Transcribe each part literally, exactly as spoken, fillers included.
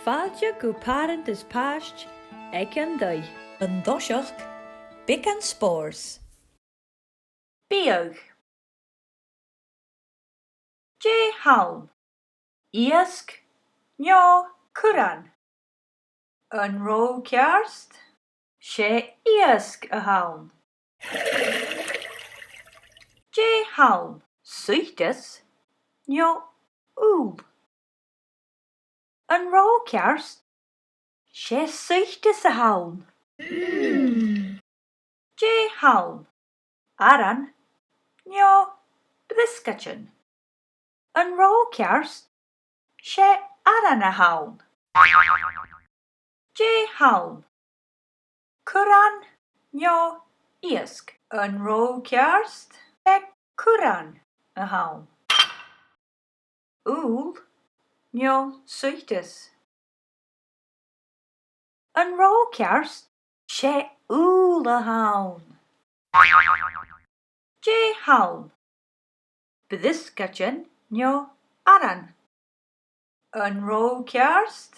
Fàilte gu Pàrant is Pàiste aig an taigh. An toiseach, beagan spòrs. Biadh. Dè th' ann? Iasg no curran? An robh thu ceart? 'S e iasg a th' ann. Dè th' ann? Suiteas no ubhal? An robh thu ceart? 'S e suiteas a th' ann. Dè th' ann? Aran no briosgaidean? An robh thu ceart? 'S e aran a th' ann. Dè th' ann? Curran no iasg? An robh thu ceart? 'S e curran a th' ann. Ubhal no suiteas? An robh thu ceart? 'S e ubhal a th' ann. Dè th' ann? Briosgaidean no aran? An robh thu ceart?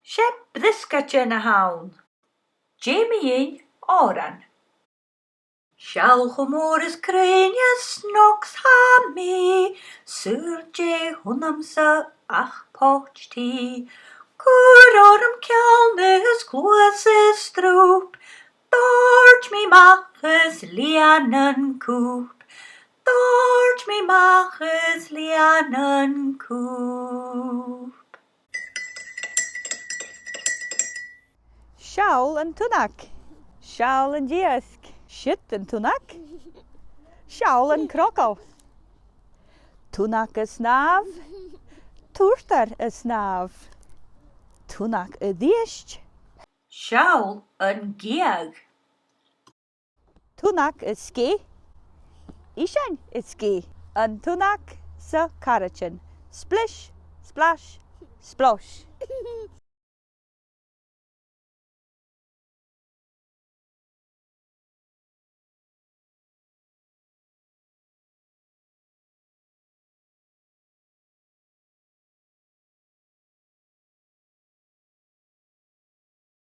'S e briosgaidean a th' ann. Dè mu dheidhinn òran? Seall cho mòr is cruinn is snog 's a tha mi, saoil dè th' annamsa ach poit tì. Cuir orm ceann is cluas is strùp, dòirt mi a-mach is lìon an cùp, dòirt mi a-mach is lìon an cùp. Seall an tunnag. Seall an t-iasg. Siud an tunnag. Seall an crogall. Tunnag a' snàmh. Turtar a' snàmh. Tunnag a-rithist. Seall an gèadh. Tunnag a' sgiath. Isean a' sgiath. An tunnag 's a' chàraidean. Splis, splash, splosh.